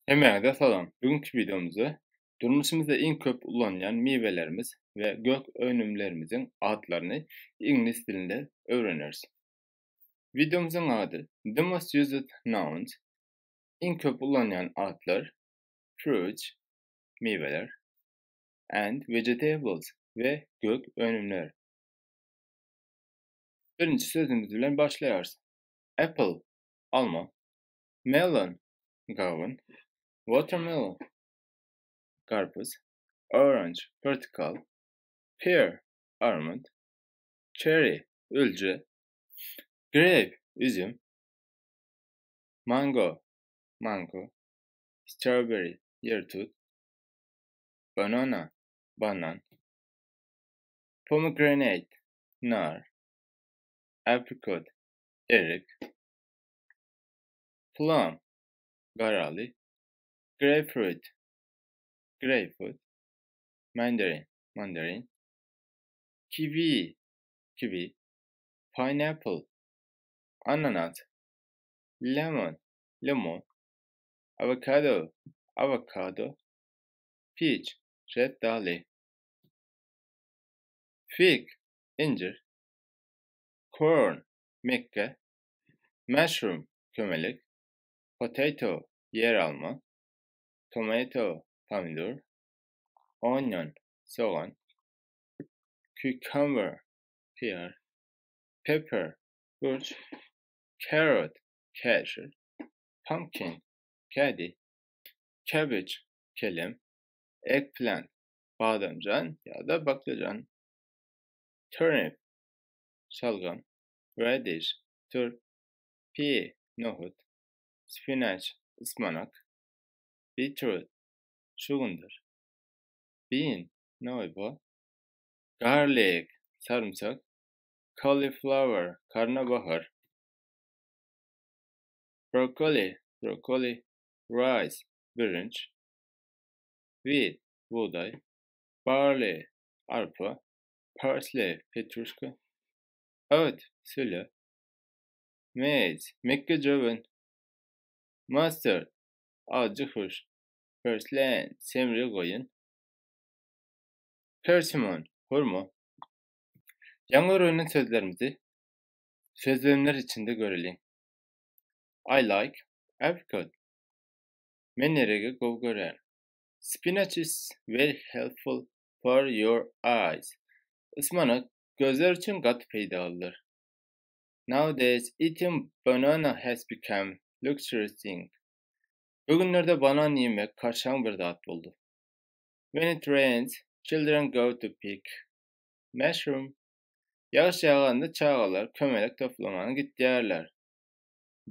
Hemmäňize salam. Bugünki wideomyzda durmuşymyzda iň köp ulanýan miwelerimiz we gök önümlerimiziň atlaryny iňlis dilinde öwreneris. Wideomyzyň ady The Most Used Nouns, Iň köp ulanýan atlar, Fruits, miweler, and Vegetables we gök önümler. Birinji sözümiz bilen başlaýarys. Apple, alma. Melon, gawun. Watermelon, garpyz. Orange, pyrtykal. Pear, armyt. Cherry, ülje. Grape, üzüm. Mango, mango. Strawberry, ýertut. Banana, banan. Pomegranate, nar. Apricot, erik. Plum, garaly. Grapefruit, greyfurt. Mandarin, mandarin. Kiwi, kiwi. Pineapple, ananas. Lemon, limon. Avocado, awokado. Peach, şetdaly. Fig, injir. Corn, mekge. Mushroom, kömelek. Potato, ýeralma. Tomato, pomidor. Onion, sogan. Cucumber, hyýar. Pepper, burç. Carrot, käşir. Pumpkin, kädi. Cabbage, kelem. Eggplant, badamjan ýa-da baklajan. Turnip, şalgam. Radish, turp. Pea, nohut. Spinach, ysmanak. Beetroot, şugundyr. Bean, noýba. Garlic, sarymsak. Cauliflower, karnabahar. Broccoli, brokoli. Rice, bürünç. Wheat, bugdaý. Barley, arpa. Parsley, petruşka. Oat, süle. Maize, mekgejöwen. Mustard, ajy hurş. Purslane, semri goýun. Persimmon, hurma. Ýaňy öwrenen sözlerimizi sözlemler içinde göreliň. I like apricot. Men erigi gowy görýän. Spinach is very helpful for your eyes. Ysmanak gözler üçin gaty peýdalydyr. Nowadays eating banana has become luxury thing. Bu günlerde banan iýmek kaşaň bir zat boldy. When it rains, children go to pick mushroom. Ýagyş ýaganda çagalar kömelek toplamana gitýärler.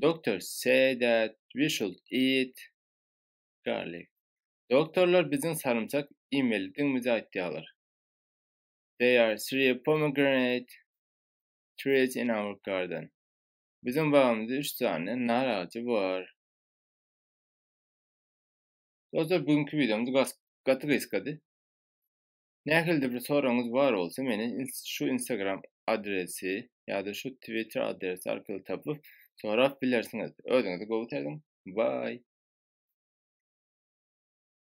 Doctors say that we should eat garlic. Doktorlar biziň sarymsak iýmelidigimizi aýtýarlar. There are three pomegranate trees in our garden. Biziň bagymyzda üç sany nar agajy bar. Dostlar, bugünkü wideomyz gaty gysgady. Nähilidir bir soragyňyz bar bolsa meni şu Instagram adresi ýa-da şu Twitter adresi arkaly tapyp sorap bilersiňiz. Özüňizi gowy seziň. Bye.